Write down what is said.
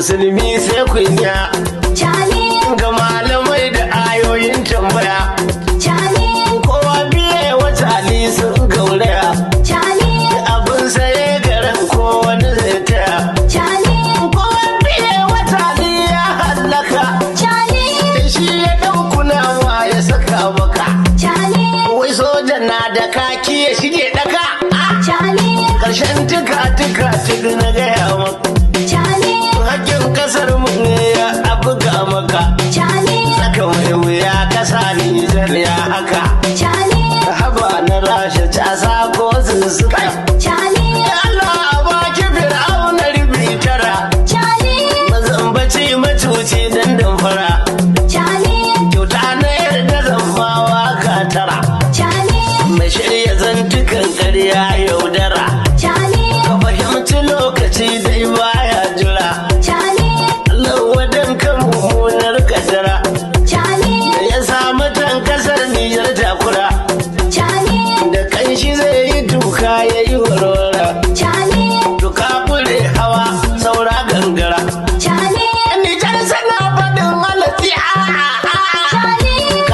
Musulmi sai kunya. Chale. Ga malamai da ayoyin tambaya. Chale. Kowa biye wata ali sun gauraya. Chale. Abin saye garin ko wani zai taya. Chale. Kowa biye wata ali ya hallaka. Chale. Shi ya ɗaukuna ma ya saka maka. Chale. Wai soja na da kaki ya shige daka. Chale. Karshen tuka tuka tuk na gaya maka. Chale. Hakkin kasar mu ne ya